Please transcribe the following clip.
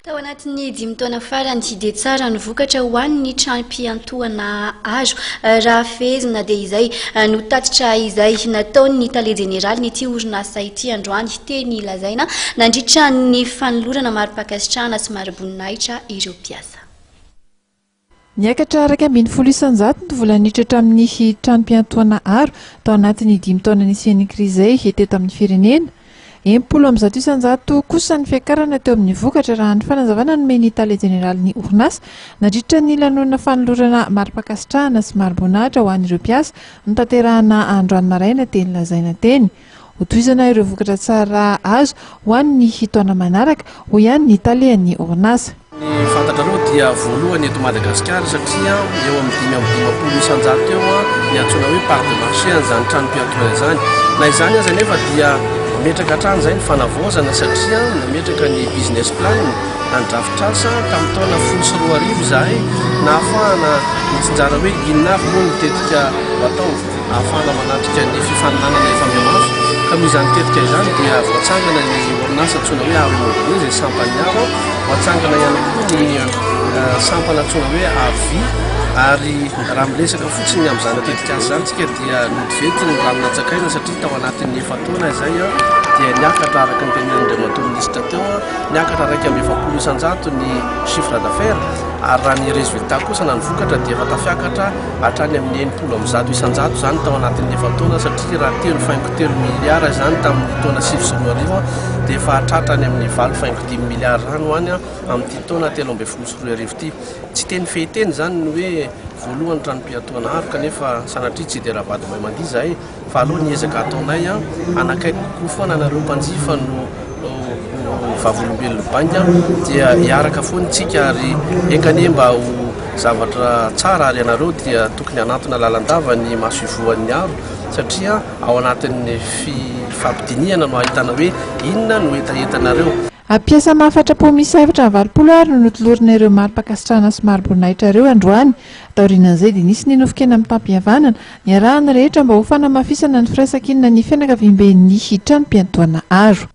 Tao anatin'ny dimy taona farany dia tsara ny vokatra ho an'ny tranom-piantohana Aro. Raha fehezina dia izay no tatitra izay nataon'ny tale jeneralin'ity orinasa ity androany teny Lazaina nandritra ny fanolorana mari-pankasitrahana sy mari-boninahitra ireo mpiasa. Niakatra 11% ny vola niditra hatramin'ny tranom-piantohana Aro tao anatin'ny dimy taona nisian'ny krizy izay teto amin'ny firenena. 60% kosa ny fiakarana teo amin'ny vokatra raha ny fanazavana nomen'ny tale jeneralin'ny orinasa nandritra ny lanonana fanolorana mari-pankasitrahana sy mari-boninahitra ho an'ireo mpiasa notanterahana androany maraina teny Lazaina teny. Hotohizana ireo vokatra tsara azo ho an'ny taona manaraka, hoy ihany ny talehan'ny orinasa. Ny fantatra aloha dia voalohany eto Madagasikara satria eo amin'ny 55% eo ny antsoina hoe part de marché an'izany tranom-piantohana izany. Na izany aza anefa dia mametraka hatrany izay ny fanavaozana satria nametraka ny business plan na ny drafitrasa tamin'ny taona 2010 izahay nahafahana nitsinjara hoe inona avy moa ny tetika ho atao. ahafahana manatrika ny fifaninanana efa mihamafy ka noho izany tetika izany dia voatsangana ny orinasa antsoina hoe Aro Immobilier izay sampan'ny Aro, voatsangana ihany koa ny sampana antsoina hoe Aro Vy ary raha miresaka fotsiny amin'izany tetikasa izany tsika dia nody ny rano nantsakaina satria tao anatin'ny efa-taona izay dia niakatra araka ny tenin'Andriamatoa Minisitra teo niakatra 41% ny chiffre d'affaires ary raha ny résultat kosa na ny vokatra dia efa tafiakatra hatrany amin'ny 160% izany tao anatin'ny efa-taona satria raha 3,3 miliara izany tamin'ny taona 2009 dia efa hatratra any amin'ny 8,5 miliara any ho any amin'ity taona 2013 ity. Tsy teny fehiteny izany ny hoe voalohany tranom-piatoana aro kanefa sanatria tsy dia ravady mahay mandihy izahay fa aleo ny ezaka ataonay hanakaiky kokoa foana anareo mpanjifa no vavolombelon'ny bainga dia hiaraka foana isika ary enga anie mba ho zavatra tsara ary ianareo dia tokony hanantona lalandava ny masoivohon'ny aro satria ao anatin'ny fifampidinihana no ahitana hoe inona no hetahetanareo. Mpiasa mahafatra-po miisa 84 ary no notolorina ireo mari-pankasitrahana sy mari-boninahitra ireo androany. Taorianan'izay dia nisy ny nofon-kena mitam-pihavanana niarahan'ny rehetra mba ho fanamafisana ny firaisankinan'ny fianakaviamben'ny tranom-piantohana aro.